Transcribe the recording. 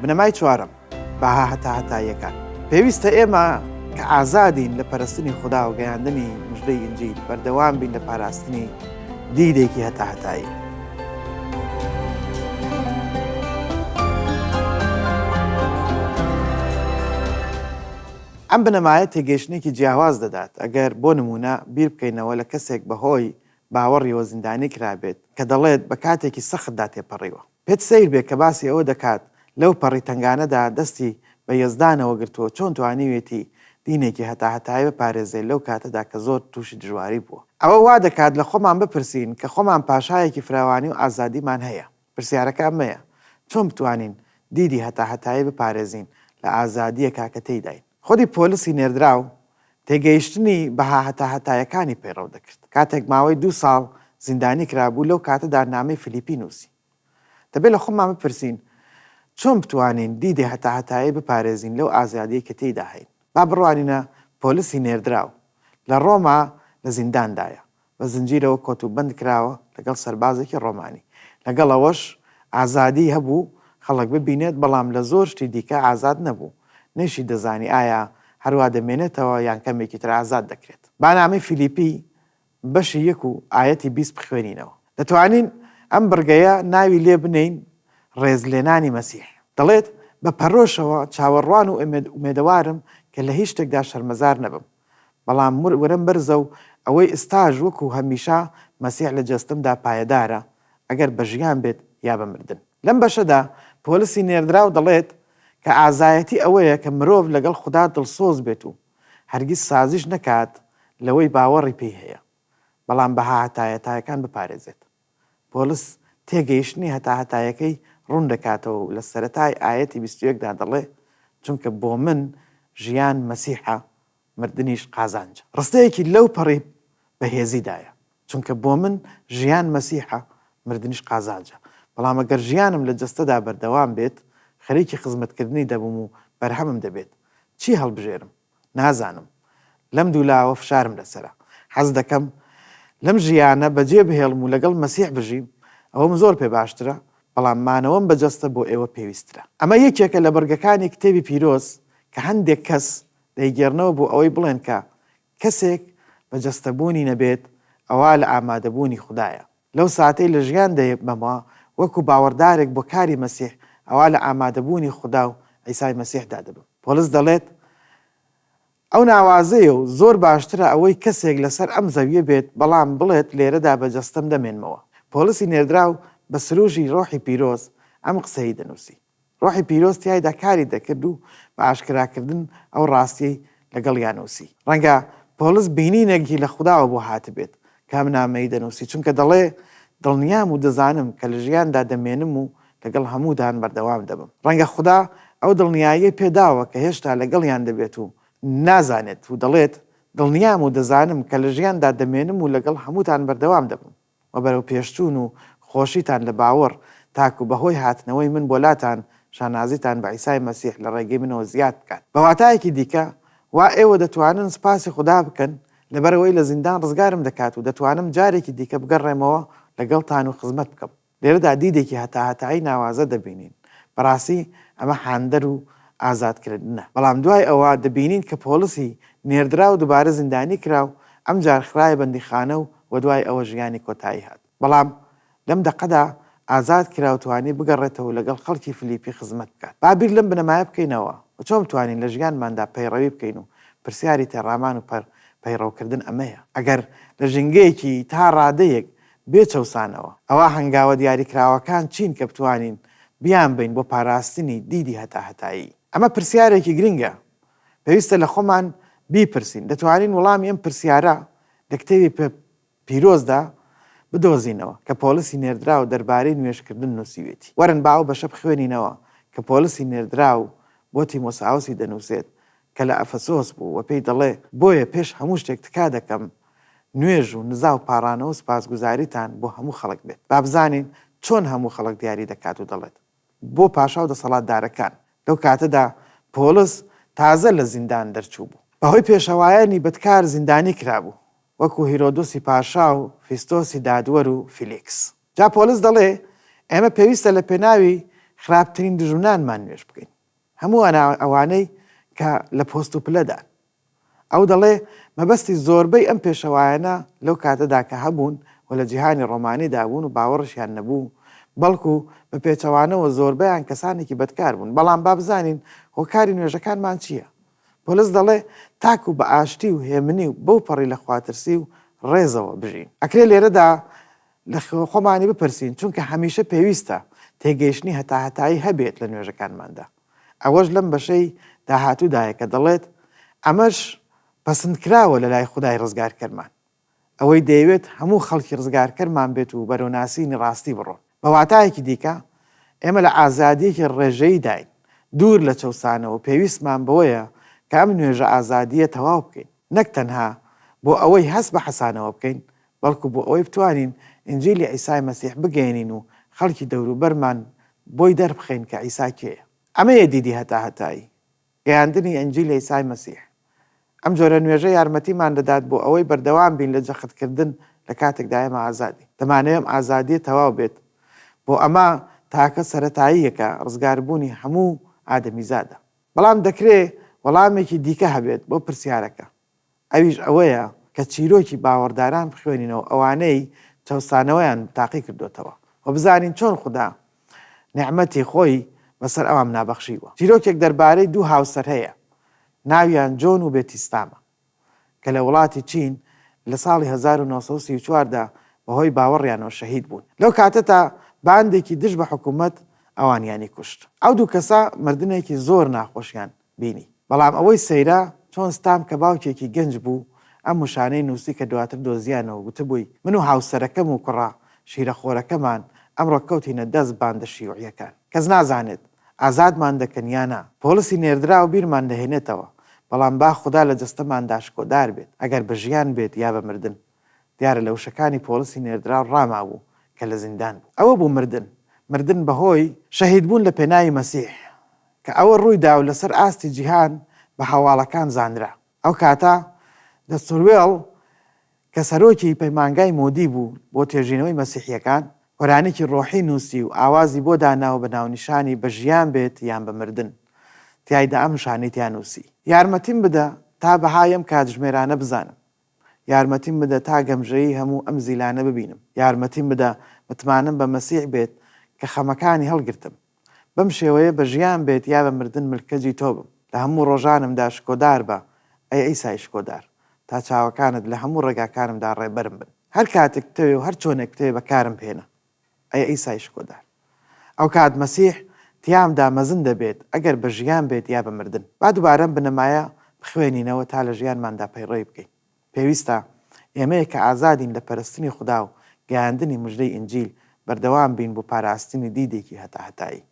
بنەمای چوارەم، بەها هەتاهەتاییەکان. پێویستە ئێمە کە ئازادین لە پەرستنی خودا و گەیاندنی مژدەی ئینجیل، بەردەوام بین لە پاراستنی دیدێکی هەتاهەتایی. ئەم بنەمایە تێگەیشتنێکی جیاواز دەدات، ئەگەر بۆ نموونە بیر بکەینەوە لە کەسێک بەهۆی باوەڕیەوە زیندانی کرابێت کە دەڵێت بە کاتێکی سەختدا تێپەڕیوە. پێت سەیر بێ کە باسی ئەوە دەکات لەو پەڕی تەنگانەدا دەستی بە یەزدانەوە گرتووە چۆن توانیوێتی دینێکی هەتاهەتایی بپارێزێ لەو کاتەدا کە زۆر تووشی دژواری بووە. ئەوە وا دەکات لە خۆمان بپرسین کە خۆمان پاشایەکی فراوانی و ئازادیمان هەیە. پرسیارەکە ئەمەیە، چۆن بتوانین دیدی هەتاهەتایی بپارێزین لە ئازادییەکا کە تێیداین؟ خودی پۆلسی نێردراو تێگەیشتنی بەها هەتاهەتایەکانی پەیڕەو دەکرد. کاتێک ماوەی دوو ساڵ زیندانی کرابوو، لەو کاتەدا نامەی فیلیپی نووسی. دەبێت لە خۆمان بپرسین چۆن بتوانین دیدی هەتاهەتایی بپارێزین لەو ئازادییەی کە تێیدا هەین؟ با بڕوانینە پۆلسی نێردراو. لە ڕۆما لە زینداندایە. بە زنجیرەوە کۆت و بەند کراوە لەگەڵ سەربازێکی ڕۆمانی. لەگەڵ ئەوەش ئازادیی هەبوو خەڵک ببینێت، بەڵام لە زۆر شتی دیکە ئازاد نەبوو. نەیشی دەزانی ئایا هەروا دەمێنێتەوە یان کەمێکی تر ئازاد دەکرێت. با نامەی فیلیپی بەشی یەک و ئایەتی 20 بخوێنینەوە. دەتوانین ئەم بڕگەیە ناوی لێ بنێین ڕێزلێنانی مەسیح. دەڵێت، بە پەرۆشەوە چاوەڕوان و ئومێدەوارم کە لە هیچ شتێکدا شەرمەزار نەبم، بەڵام ورەم بەرزە و ئەوەی ئستاش وەکو هەمیشە مەسیح لە جەستەمدا پایەدارە، ئەگەر بە ژیان بێت یا بە مردن. لەم بەشەدا پۆلسی نێردراو دەڵێت کە ئازایەتی ئەوەیە کە مرۆڤ لەگەڵ خودا دڵسۆز بێت و هەرگیز سازش نەکات لەوەی باوەڕی پێی هەیە، بەڵام بەها هەتایەتایەکان بپارێزێت. پۆلس تێگەیشتنی هەتاهەتایەکەی ڕوون دەکاتەوە و لە سەرەتای ئایەتی 21 دا دەڵێ، چونکە بۆ من ژیان مەسیحە، مردنیش قازانجە. ڕستەیەکی لەو پەڕی بەهێزیدایە، چونکە بۆ من ژیان مەسیحە، مردنیش قازانجە. بەڵام ئەگەر ژیانم لە جەستەدا بەردەوام بێت، خەریکی خزمەتکردنی دەبم و بەرهەمم دەبێت. چی هەڵبژێرم؟ نازانم. لەم دوولاوە فشارم لەسەرە. حەز دەکەم لەم ژیانە بەجێ بهێڵم و لەگەڵ مەسیح بژیم، ئەوەم زۆر پێ باشترە، بەڵام مانەوەم بە جەستە بۆ ئێوە پێویستترە. ئەمە یەکێکە لە بڕگەکانی کتێبی پیرۆز کە هەندێک کەس دەیگێڕنەوە بۆ ئەوەی بڵێن کە کەسێک بە جەستەبوونی نەبێت ئەوا لە ئامادەبوونی خودایە. لەو ساتەی لە ژیان دەبمەوە وەکو باوەڕدارێک بۆ کاری مەسیح ئەوا لە ئامادەبوونی خودا و عیسای مەسیحدا دەبم. پۆڵس دەڵێت، ئەو ناوازەیە و زۆر باشترە ئەوەی کەسێک لەسەر ئەم زەویە بێت بەڵام بڵێت لێرەدا بە جەستەم دەمێنمەوە. پۆڵسی نێردراو بە سروشی ڕۆحی پیرۆز ئەم قسەی دەنووسی. ڕۆحی پیرۆز تیایدا کاری دەکرد و بە ئاشکراکردن ئەو ڕاستیەی لەگەڵیا نووسی. ڕەنگە پۆڵس بینینێکی لە خوداوە بۆ هاتبێت کە ئەم نامەی دەنووسی، چونکە دەڵێ، دڵنیام و دەزانم کە لە ژیاندا دەمێنم و لەگەڵ هەمووتان بەردەوام دەبم. ڕەنگە خودا ئەو دڵنیاییەی پێ داوە کە هێشتا لەگەڵیان دەبێت و نازانێت و دەڵێت، دڵنیام و دەزانم کە لە ژیاندا دەمێنم و لەگەڵ هەمووتان بەردەوام دەبم. و بەرەوپێشچوون و خۆشیتان لە باوەڕ، تاکو بەهۆی هاتنەوەی من بۆ لاتان، شانازیتان بە عیسای مەسیح لە ڕێگەی منەوە زیاد بکات. بە واتایەکی دیکە، وا ئێوە دەتوانن سوپاسی خودا بکەن لەبەرئەوەی لە زیندان ڕزگارم دەکات و دەتوانم جارێکی دیکە بگەڕێمەوە لەگەڵتان و خزمەت بکەم. لێرەدا دیدێکی هەتاهەتایی ناوازە دەبینین. بەڕاستی ئەمە هاندەر و ئازادکردنە. بەڵام دوای ئەوە دەبینین کە پۆڵسی نێردراو دوبارە زیندانی کرا و ئەمجار خرایە بەندیخانە و و دوای ئەوە ژیانی کۆتایی هات. بەڵام لەم دەقەدا ئازاد کرا و توانی بگەڕێتەوە و لەگەڵ خەڵکی فلیپی خزمەت بکات. با بیر لەم بنەمایە بکەینەوە و چۆن بتوانین لە ژیانماندا پەیڕەوی بکەین و پرسیاری تێڕامان و پەیڕەوکردن ئەمەیە. ئەگەر لە ژینگەیەکی تا ڕادەیەک بێ چەوسانەوە، ئەوا هەنگاوە دیاریکراوەکان چین کە بتوانین بیانبەین بۆ پاراستنی دیدی هەتاهەتایی؟ ئەمە پرسیارێکی گرنگە، پێویستە لە خۆمان بیپرسین. دەتوانین وەڵامی ئەم پرسیارە لە کتێبی پیرۆزدا بدۆزینەوە کە پۆڵسی نێردراو دەربارەی نوێژکردن نووسیوێتی. وەرن با ئەو بەشە بخوێنینەوە کە پۆڵسی نێردراو بۆ تیمۆساوسی دەنووسێت کە لە ئەفەسۆس بوو و پێی دەڵێ، بۆیە پێش هەموو شتێک تکا دەکەم نوێژ و نزا و پاڕانەوە و سوپاسگوزاریتان بۆ هەموو خەڵک بێت. با بزانین چۆن هەموو خەڵک دیاری دەکات و دەڵێت، بۆ پاشا و دەسەڵاتدارەکان. لەو کاتەدا پۆڵس تازە لە زیندان دەرچووبوو. بەهۆی پێشەوایانی بەدکار زیندانی کرابوو، وەکو هیرۆدۆسی پاشا و فیستۆسی دادوەر و فیلیکس. جا پۆڵس دەڵێ، ئێمە پێویستە لە پێناوی خراپترین دوژمنانمان نوێژ بکەین، هەموو ئەوانەی کە لە پۆست و پلەدان. ئەو دەڵێ، مەبەستی زۆربەی ئەم پێشەوایانە لەو کاتەدا کە هەبوون و لە جیهانی ڕۆمانیدا بوون و باوەڕیشیان نەبوو، بەڵکو بە پێچەوانەوە زۆربەیان کەسانێکی بەدکار بوون. بەڵام با بزانین هۆکاری نوێژەکانمان چییە؟ پۆلس دەڵێ، تاکو بە ئاشتی و هێمنی و بەو پەڕی لەخواترسی و ڕێزەوە بژین. ئەکرێ لێرەدا لە خۆمانی بپرسین، چونکە هەمیشە پێویستە تێگەیشتنی هەتاهەتایی هەبێت لە نوێژەکانماندا. ئەوەش لەم بەشەی داهاتوودایە کە دەڵێت، ئەمەش پەسندکراوە لە لای خودای ڕزگارکەرمان، ئەوەی دەیەوێت هەموو خەڵکی ڕزگارکەرمان بێت و بەرەو ناسینی ڕاستی بڕۆن. بە واتایەکی دیکە، ئێمە لە ئازادییەکی ڕێژەییداین، دوور لە چەوسانەوە و پێویستمان بەوەیە کە ئەم نوێژە ئازادییە تەواو بکەین، نەک تەنها بۆ ئەوەی هەست بە حەسانەوە بکەین، بەڵکو بۆ ئەوەی بتوانین ئینجیلی عیسای مەسیح بگەیەنین و خەڵکی دەوروبەرمان بۆی دەربخەین کە عیسا کێیە. ئەمەیە دیدی هەتاهەتایی، گەیاندنی ئینجیلی عیسای مەسیح. ئەم جۆرە نوێژە یارمەتیمان دەدات بۆ ئەوەی بەردەوام بین لە جەختکردن لە کاتێکدا ئێمە ئازادین. دەمانەوێ ئەم ئازادییە تەواو بێت. بۆ ئەمە تاکە سەرەتاییەکە ڕزگاربوونی هەموو ئادەمیزادە. بەڵام دەکرێ وەڵامێکی دیکە هەبێت بۆ پرسیارەکە. ئەویش ئەوەیە کە چیرۆکی باوەڕداران بخوێنینەوە ئەوانەی چەوسانەوەیان تاقی کردۆتەوە و بزانین چۆن خودا نیعمەتی خۆی بەسەر ئەوامنا بەخشیوە. چیرۆکێک دەربارەی دوو هاوسەر هەیە ناویان جۆن و بێتی ستامە کە لە وڵاتی چین لە ساڵی 1934 دا بەهۆی باوەڕیانەوە شەهید بوون. لەو کاتەتا باندێکی دژ بە حکوومەت ئەوانیانی کوشت. ئەو دوو کەسە مردنێکی زۆر ناخۆشیان بینی. بەڵام ئەوەی سەیرە چۆن ستام کە باوکێکی گەنج بوو ئەم وشانەی نووسی کە دواتر دۆزیانەوە گوتبووی من و هاوسەرەکەم و کوڕە شیرەخۆرەکەمان ئەمڕۆ کەوتینە دەست باندە شیوعیەکان. کەس نازانێت ئازادمان دەکەن یا نا. پۆڵسی نێردراو بیرمان دەهێنێتەوە بەڵام با خودا لە جەستەماندا شکۆدار بێت ئەگەر بە ژیان بێت یا بە مردن. دیارە لە وشەکانی پۆڵسی نێردراو ڕامابوو کە لە زیندان بوو. ئەوە بوو مردن. مردن بەهۆی شەهیدبوون لە پێناوی مەسیح. کە ئەوە ڕووی دا و لەسەر ئاستی جیهان بە هەواڵەکان زانرا. ئەو کاتە دەستوروێڵ کە سەرۆکی پەیمانگای مۆدی بوو بۆ توێژینەوەی مەسیحییەکان، گۆرانیی ڕۆحی نووسی و ئاوازی بۆ دانا و بە ناونیشانی بە ژیان بێت یان بە مردن تیایدا ئەم وشانەی تیا نووسی. یارمەتیم بدە تا بەهای ئەم کاتژمێرانە بزانم. یارمەتیم بدە تا گەمژەیی هەموو ئەم زیلانە ببینم. یارمەتیم بدە متمانەم بە مەسیح بێت کە خەمەکانی هەڵگرتم. بەم شێوەیە بە ژیان بێت یا بە مردن ملکەجی تۆ بم. لە هەموو ڕۆژانمدا شکۆدار بە، ئەی عیسای شکۆدار، تا چاوەکانت لە هەموو ڕێگاکانمدا ڕێبەرم بن. هەر کاتێک بتەوێ و هەر چۆنێک بتەوێ بەکارم بهێنە، ئەی عیسای شکۆدار. ئەوکات مەسیح تیامدا مەزن دەبێت، ئەگەر بە ژیان بێت یا بە مردن. با دووبارە ئەم بنەمایە بخوێنینەوە تا لە ژیانماندا پەیڕەوی بکەین. پێویستە ئێمەیەک کە ئازادین لە پەرستنی خودا و گەیاندنی مژدەی ئینجیل، بەردەوام بین بۆ پاراستنی دیدێکی هەتاهەتایی.